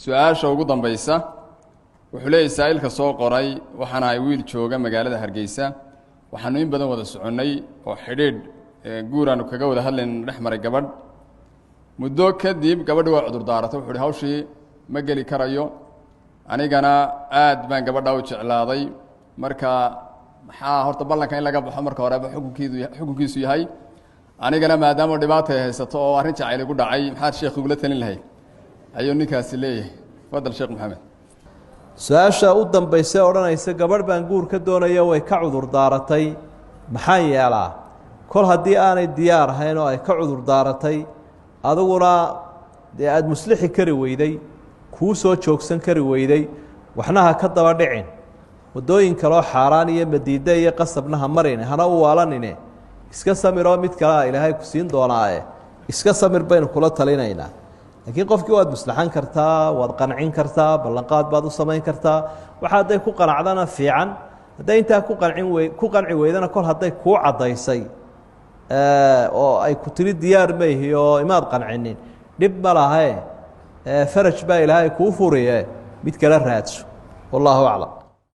Su-aasha ugu dambaysa wuxuu leeyahy saa'ilka soo qoray: waxaan ahay wiil jooga magaalada Hargeysa. Waxaanu in badan wada soconnay oo xidhiidh guuraanu kaga wada hadlayna dhex maray gabadh. Muddo kadib gabadhi waa cudur daaratay. Wuxu uhi hawshii ma geli karayo, anigana aad baan gabadha u jeclaaday. Marka maxaa horta ballanka in laga baxo marka horeba xukunkiisu yahay? Anigana maadaama dhibaata ay haysato oo arrin jacayl igu dhacay, maxaad sheekh igula talin lahayd, ayuu ninkaasi leeyahay. Fadal, Sheekh Maxamed. Su-aasha u dambayse odhanaysa gabadh baan guur ka doonaya, way ka cudur daaratay, maxaan yeelaa? Kol haddii aanay diyaar ahayn oo ay ka cudur daaratay, adiguna dee aada muslixi kari weyday, kuu soo joogsan kari weyday, waxna ha ka daba dhicin. Waddooyin kaloo xaaraan iyo madiide iyo qasabna ha marin, hana u waalanine. Iska samiroo mid kalea Ilaahay ku siin doonaaye, iska samir baynu kula talinaynaa. Laakiin qofkii waad muslaxan kartaa, waad qancin kartaa, ballanqaad baad u samayn kartaa. Waxa hadday ku qanacdana fiican, hadday intaa ku qancin wey ku qanci weydana, kol hadday kuu caddaysay oo ay ku tiri diyaar mayhi oo imaad qancinin, dhib ma lahae, faraj baa Ilaahay kuu furiye, mid kala raadso. Wallaahu aclam.